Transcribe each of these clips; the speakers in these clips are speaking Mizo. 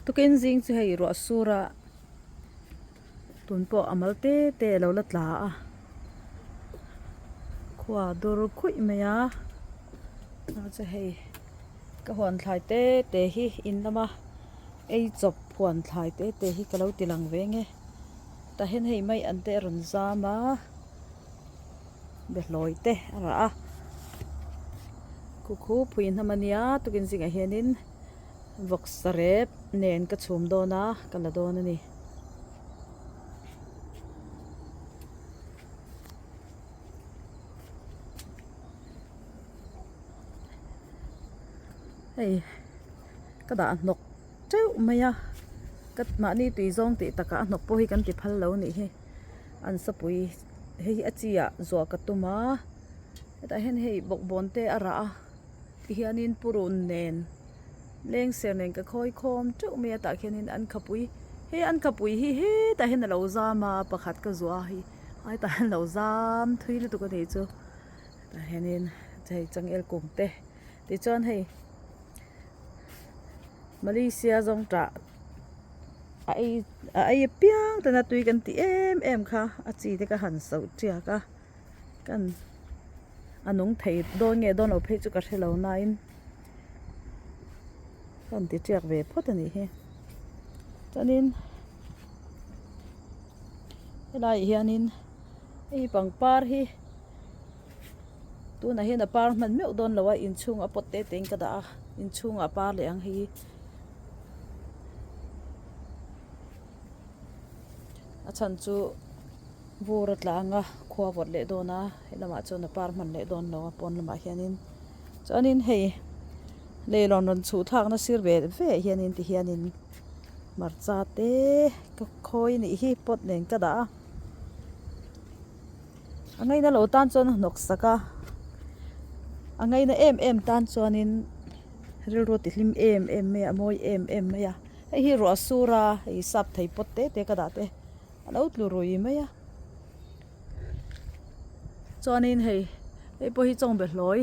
Tukin zing chu hei ruah sur a tun pawh a mal te te a lo la tla a khua dur khuih mai a chu hei ka huan thlai te te hi in lama ei chawp huan thlai te te hi ka lo ti lang ve nge tah hian hei mai an te a rawn zam a. Behlawi te a rah a kukhu phui hnam a nia tukin zingah hianin vawksa rep nen ka chhum dawn a ka la dawn a ni. Hei ka dah hnawk teuh mai a ka mahni tui zawng tih takah a hnawk pawh hi kan ti phal lo nih hi an sapui. Hei hi a chi ah zuah ka tum a hetah hian hei bawkbawn te a rah a tihianin purun nen lengser nen ka khawi khawm teuh mai a tah khianin an khapui hei an khapui hi hetah hian a lo zam a pakhat ka zuah a hei hetah hian a lo zam thui lutuk a nih chu tah hianin hei changel kum te tichuan hei Malaysia zawng tah. A ei a ei apiang tana tui kan tih em em kha a chi te ka han sauh tiak a kan a nung thei dawn nge dawn lo phei chu ka hre lo nain ka han ti tiak ve phawt a nih hi chuanin helaiah hianin hei pangpar hi tunah hian a par hman meuh dawn lo a inchhung a pawt te te in ka dah a inchhungah a par leh ang hei hi. A chhan chu vur a tla ang a khua vawt leh dawn a helamah chuan a par hman leh dawn lo a pawn lamah hianin chuanin hei leilawn rawn chhuh thlakna sir ve ve ah hianin ti hianin hmarcha te ka khawi anih hi pot nen ka dah a a ngaina lo tan chuan a hnawk sak a a ngaina em em tan chuanin. Rilru ti hlim em em mai a a mawi em em mai a hei hi ruah sur a hei sap thei pawt te te ka dah te a lo tlu rui mai a chuanin hei hei pawh hi chawng be hlawi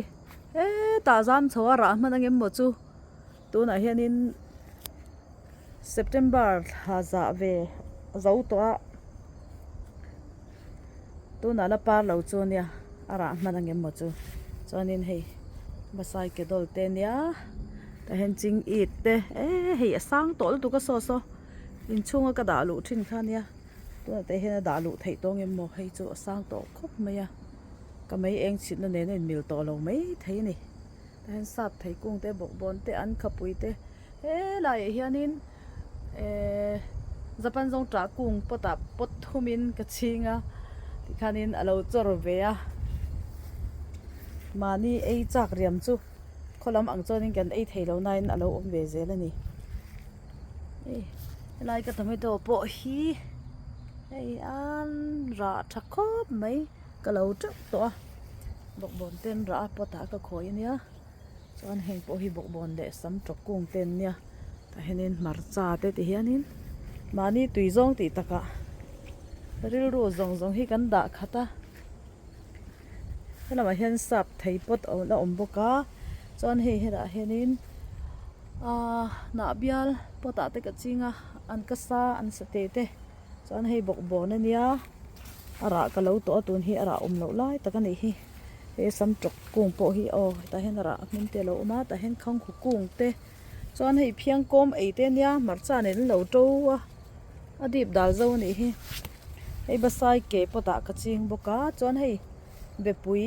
hetah zam chho a rah hman ang em maw chu tunah hianin September thla zah ve a zo tawh a. Tunah la par lo chu ania a rah hman ang em maw chu chuanin hei basai ke dawl te ania tah hian ching it te eh hei a sang tawh lutuk a saw saw inchhunga ka dah luh thin kha ania tunah te hian a dah luh theih tawng em maw hei chu a sang tawh khawp mai a ka mei eng chhitna nen a inmil tawh lo mai thei a ni tah hian sap thei kung te bawkbawn te an khapui te. Helaiah hianin ehh Japan zawng tah kung pot ah pot thumin ka chhing a tikhanin a lo chawr ve a mahni ei chak riam chu khaw lam ang chuanin kan ei thei lo nain a lo awm ve zel a ni hei helai ka tomato pawh hi hei an rah tha khawp mai ka lo teuh tawh a bawkbawn te an rah a pot ah ka khawi ania. Chuan heng pawh hi bawkbawn leh sam tawk kung te an nia tah hianin hmarcha te ti hianin mahni tui zawng tih takah rilru zawng zawng hi kan dah khat a helamah hian sap thei pawt a la awm bawk a chuan hei hetah hianin ahh hnah bial pot ah te ka ching a an ka sa an sateh te chuan hei bawkbawn a nia a rah ka lo tawh a tun hi a rah awm loh lai tak a nih hi. He sam tawk kung pawh hi aw hetah hian a rah hmin te a lo awm a tah hian khanghu kung te chuan hei phiangkawm ei te ania hmarcha nen an lo to a a dip dal zo a nih hi hei basai ke pawt ah ka ching bawk a chuan hei bepui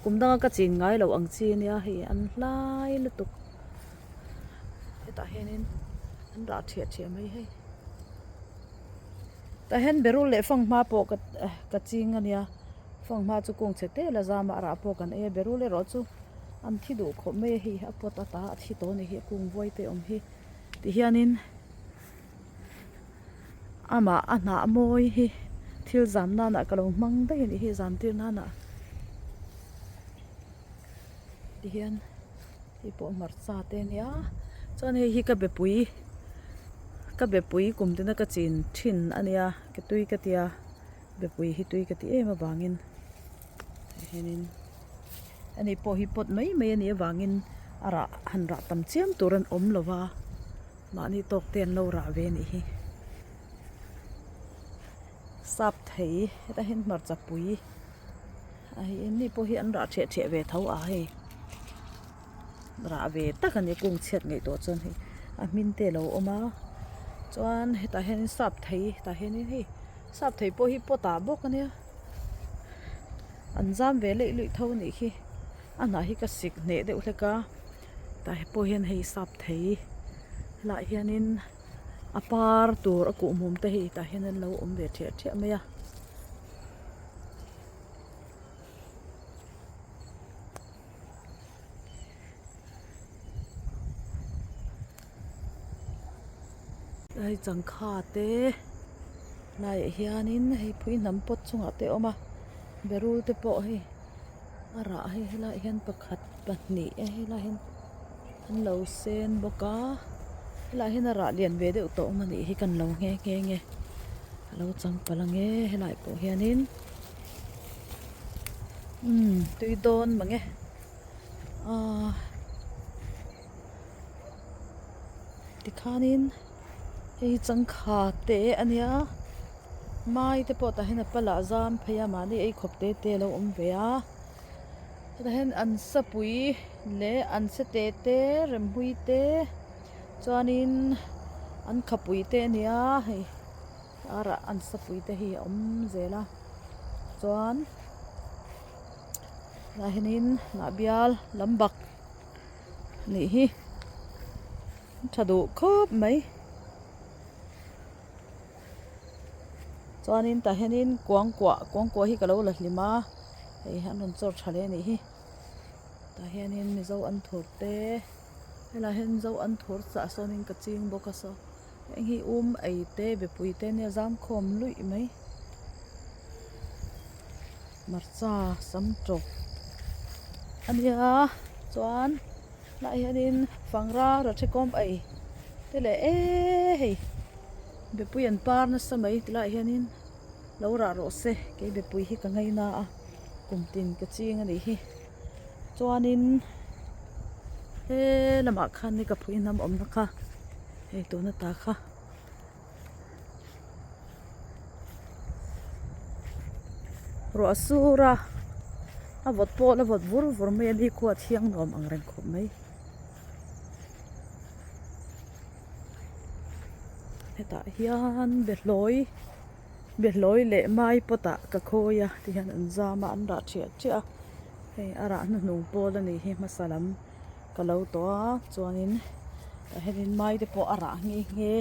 kum danga ka chin ngai loh ang chi ania hei an hlai lutuk hetah hianin an rah thiah thiah mai hei tah hian berul leh fanghma pawh ka ka ching ania. Fanghma chu kung chhe te la zam a a rah pawh kan ei a berul erawh chu an thi duh khawp mai a hei a pot ata a thi tawh a ni hi a kung vuai te awm hi tihianin amah a hnah mawi hi thil zam nanah ka lo hmang daih a nih hi zam tir nanah tihian hei pawh hmarcha te ania chuan hei hi ka bepui ka bepui kum tina ka chin thin ania ke tui ka tia. Bepui hi tui ka ti em avangin hianin ani pawh hi pot mai mai a nih avangin a rah han rah tam chiam tur an awm lo va. Mahni tawk te an lo rah ve anih hi. Sap thei hetah hian hmarcha pui a hei anni pawh hi an rah ṭhiah ṭhiah ve tho a hei rah ve tak a ni kung chhiat ngaihtuah chuan hei a hmin te a lo awm a chuan hetah hianin sap thei tah hianin hei sap thei pawh hi pot ah bawk a nia an zam ve leih luih tho a nih khi a hnah hi ka sik hneh deuh hlek a tah pawh hian hei sap thei helaiah hianin. A par tur a kuhmum te hi tah hian an lo awm ve ṭhiah ṭhiah mai a. Hei changkha te laiah hianin hei phui hnam pawt chungah te a awm a berul te pawh hei a rah hei helaiah hian pakhat pahnih helaiah hian. An lo sen bawk a helaiah hian a rah lian ve deuh tawh awm a nih hi kan lo nghe nghe nge a lo chang palh ang e helai pawh hianin umm tui dawn mang e ahh tikhanin hei hi changkha te a nia mai te pawh tah hian a pal ah a zam phei a mahni ei khawp te te a lo awm ve a. Hetah hian an sapui leh an sete te remhmui te chuanin an khapui te a nia hei arah an sapui te hi a awm zel a chuan tah hianin hnah bial lam bak a nih hi a tha duh khawp mai. Chuanin tah hianin kuangkuah kuangkuah hi ka lo la hlim a hei an rawn chawr tha leh a nih hi tah hianin mizo an thur te helaiah hian mizo an thur chah sawnin ka ching bawk a saw heng hi um ei te bepui te nia zam khawm luih mai hmarcha sam tawp a nia chuan tlaiah hianin fangra rathekawm ei te leh eee hei. Bepui an par nasa mai tilaiah hianin lo rah rawh se kei bepui hi ka ngaina a kum tin ka ching a nih hi chuanin he lamah khan ni ka phui hnam awmna kha hei tuna ta kha. Ruah sur a a vawt pawh la vawt vur vur mai a ni khua thiang nuam ang reng khawp mai. Hetah hian behlawi behlawi leh mai pot ah ka khawi a ti hian an zam a an rah ṭhiah ṭhiah a hei a rah hnuhnung pawl a nih hi hmasa lam ka lo tawh a chuanin tah hianin mai te pawh a rah nghe nghe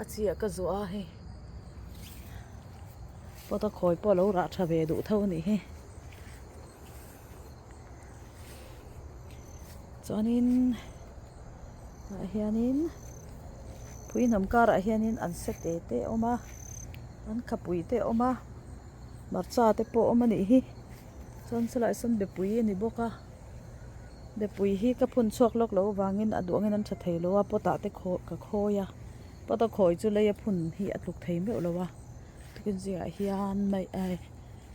a chi ah ka zuah a hei pot a khawi pawh a lo rah ṭha ve duh tho a nih hi. Chuanin ah hianin pui hnam karah hianin an se te te a awm a an khapui te a awm a hmarcha te pawh a awm a nih hi chuan chulaiah sawn bepui a ni bawk a bepui hi ka phun chhuak lawk loh avangin a duh angin an tha thei lo a pot ah te khaw ka khawi a pot a khawi chu lei a phun hi a tluk thei meuh lo a tukin zingah hian mai ai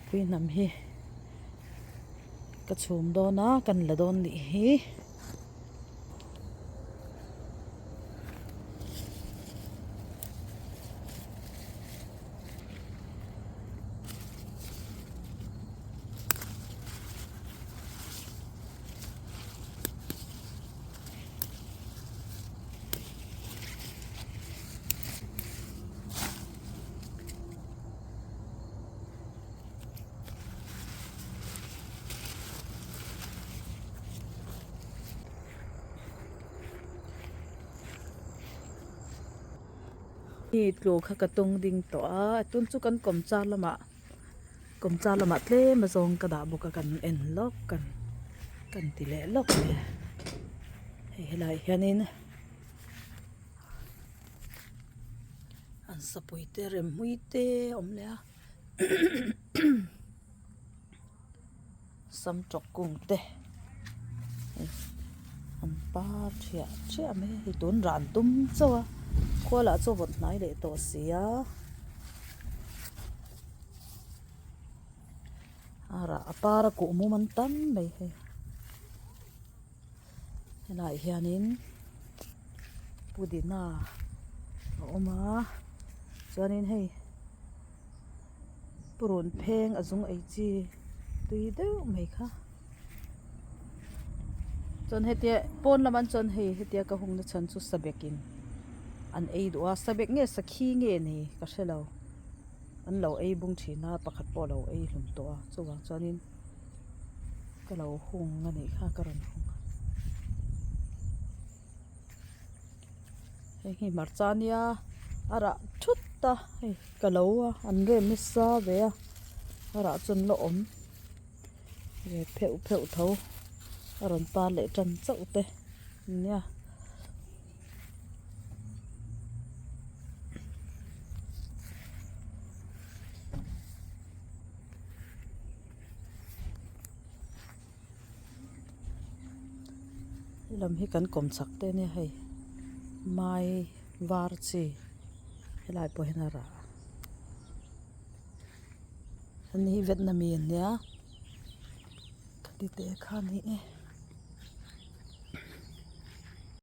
pui hnam hi. Ka chhum dawn a kan la dawn nih hi. Hi tlu kha ka tung ding tawh a tun chu kan kawm char lamah kawm char lamah tlem a zawng ka dah bawk a kan en lawk kan kan ti leh lawk mai a hei helaiah hianin an sapui te remhmui te a awm leh a. Sam tawk kung te an par thiah thiah mai a hei tun ran tum chauh a khua lah chu a vawt hnai leh tawh si a a rah a par a kuh mum an tam mai hei helaiah hianin. Pudina a awm a chuanin hei purun pheng a zung ei chi tui deuh mai kha chuan hetia pawn lamah chuan hei hetia ka hung na chhan chu sabek in an ei duh a sabek nge sakhi nge ni ka hrelo an lo ei bung thin a pakhat pawh a lo ei hlum tawh a chuvang chuanin. Ka lo hung a nih kha ka rawn hung a hei hi hmarcha a nia a rah thut a hei ka lo a an rem nasa ve a a rah chu an la awm ve pheuh pheuh tho a rawn par leh tan chauh te nia. Helam hi kan kawm chak te ania hei mai var chi helai pawh hian a rah a ani hi Vietnamese ania khati te kha a ni e.